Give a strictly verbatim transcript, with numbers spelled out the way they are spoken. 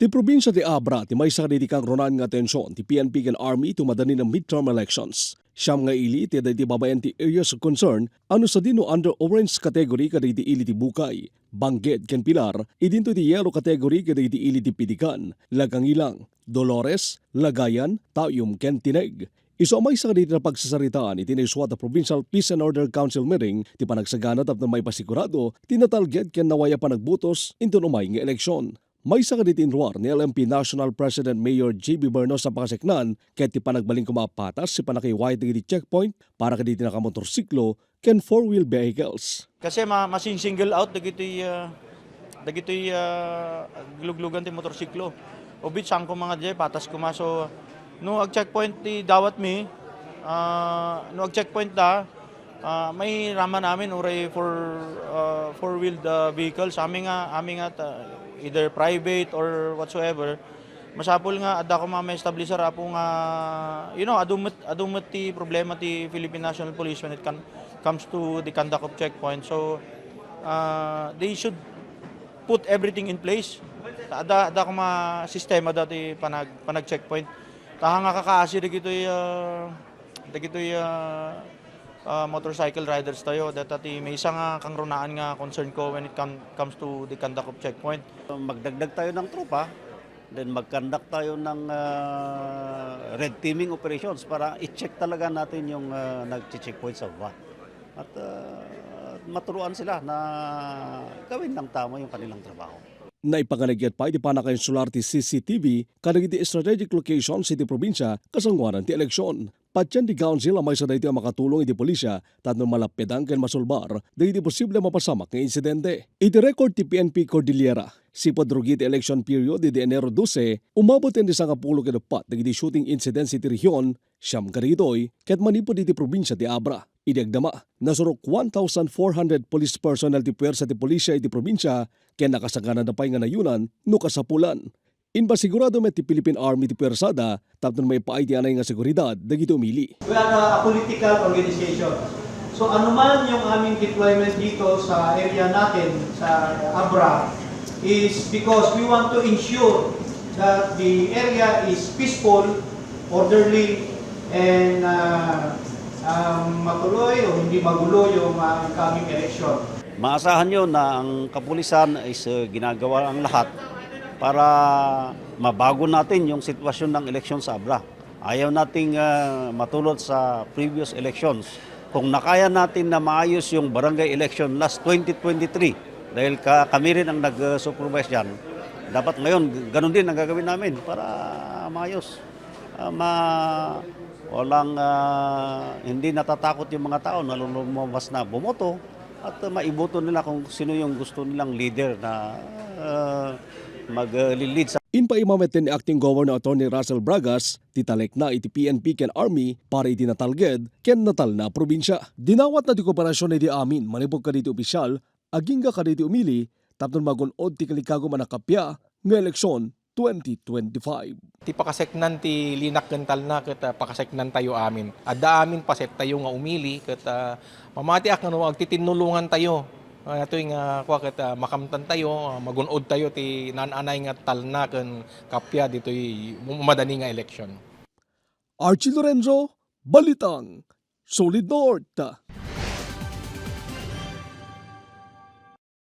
Ti probinsia ti Abra ti maysa kadagiti kangrunaan nga atension ti P N P ken Army iti madani nga midterm elections. Siam nga ili ti adda iti babaen ti areas of concern a no sadino under orange category kadagiti ili ti Bukay, Bangged ken Pilar, idinto iti yellow category kadagiti ili ti Pidikan, Lagangilang, Dolores, Lagayan, Tayum ken Tineg. Isu a maysa kadagiti napagsasaritaan iti naisuat a Provincial Peace and Order Council meeting ti panagsagana tapno maipasigurado ti natalged ken nawayaw a panagbutos inton umay nga eleksyon. Maysa kadagiti inruar ni L M P National President Mayor J B Bernos a pakaseknan ket ti panagbalin koma a patas ti pannakaiwayat dagiti checkpoint para kadagiti nakamotorsiklo ken four-wheel vehicles. Kasi ma-, masin-single out dagiti, ah, dagiti, ah, luglugan ti motorsiklo. Of which, saan koma nga diay, patas koma. So, no ag-checkpoint ti dawat mi, ah, no ag-checkpoint da, ah, mairaman amin uray for, ah, four-wheeled, ah, vehicles. Amin nga, amin nga, ah, either private or whatsoever, masapul nga adda koma maestablisar, Apo, nga, you know, adu met, adu met ti problema ti Philippine National Police when it con-, comes to the conduct of checkpoint. So, ah, they should put everything in place. Adda, adda koma sistema da ti panag-, panag-checkpoint. Ta haan nga kakaasi dagitoy, ah, dagitoy, ah, ah, motorcycle riders tayo. Dayta ti maysa nga kangrunaan nga concern ko when it com-, comes to the conduct of checkpoint. Magdagdag tayo ng tropa, then mag-conduct tayo ng, ah, red teaming operations para i-check talaga natin yung, ah, nagche-checkpoint sa baba. At, ah, maturuan sila na gawin ng tama yung kanilang trabaho. Naipakanagyan pay ti pannakainsular ti C C T V kadagiti strategic locations iti probinsia kasangoanan ti eleksyon. Patien ti Council a maysa daytoy a makatulong iti pulisia tapno malappetan ken masolbar dagiti posible a mapasamak nga insidente. Iti record ti P N P Cordillera, sipud rugi ti election period idi Enero dose, umabot ken ti sangapulo ken uppat dagiti shooting incidents iti rehiyon, siam kadagitoy ket manipud iti probinsia ti Abra. Idi agdama, nasurok one thousand four hundred police personnel ti puwersa ti pulisia iti probinsia ken nakasaganada pay nga nayonan no kasapulan. Impasigurado met ti Philippine Army ti puwersada tapno maipaay ti anay nga seguridad dagiti umili. We are a, a political organization. So, anuman yung aming deployment dito sa area natin, sa Abra, is because we want to ensure that the area is peaceful, orderly, and, uh, um, matuloy o hindi magulo yung, uh, incoming election. Maasahan nyo na ang kapulisan is, uh, ginagawa ang lahat para mabago natin yung sitwasyon ng eleksyon sa Abra. Ayaw nating, uh, matulad sa previous elections. Kung nakaya natin na maayos yung barangay election last twenty twenty-three, dahil ka-, kami rin ang nag-supervise dyan, dapat ngayon, g-, ganun din ang gagawin namin para maayos. Ah, ma-, walang, ah, hindi natatakot yung mga tao na lumabas na bumoto at, ah, maiboto nila kung sino yung gusto nilang leader na, ah, mag-, ah, lead sa Impaima met ni Acting Governor Attorney Russell Bragas ti talekna iti P N P ken Army para iti natalged ken natalna a probinsia. Dinawatna ti kooperasyon iti amin manipud kadagiti opisyal agingga kadagiti umili tapno magun-od ti kalikagum a nakappia nga eleksyon twenty twenty-five. Ti pakaseknan ti linak ken talna ket, ah, pakaseknantayo amin. Adda amin pasettayo nga umili ket, ah, mamatiak nga no agtitinnulongantayo. Ah, itoy nga kua ket, ah, makamtantayo, ah, magun-odtayo ti naan-anay nga talna ken kappia ditoy madani nga eleksyon. Archie Lorenzo, Balitang Solid North.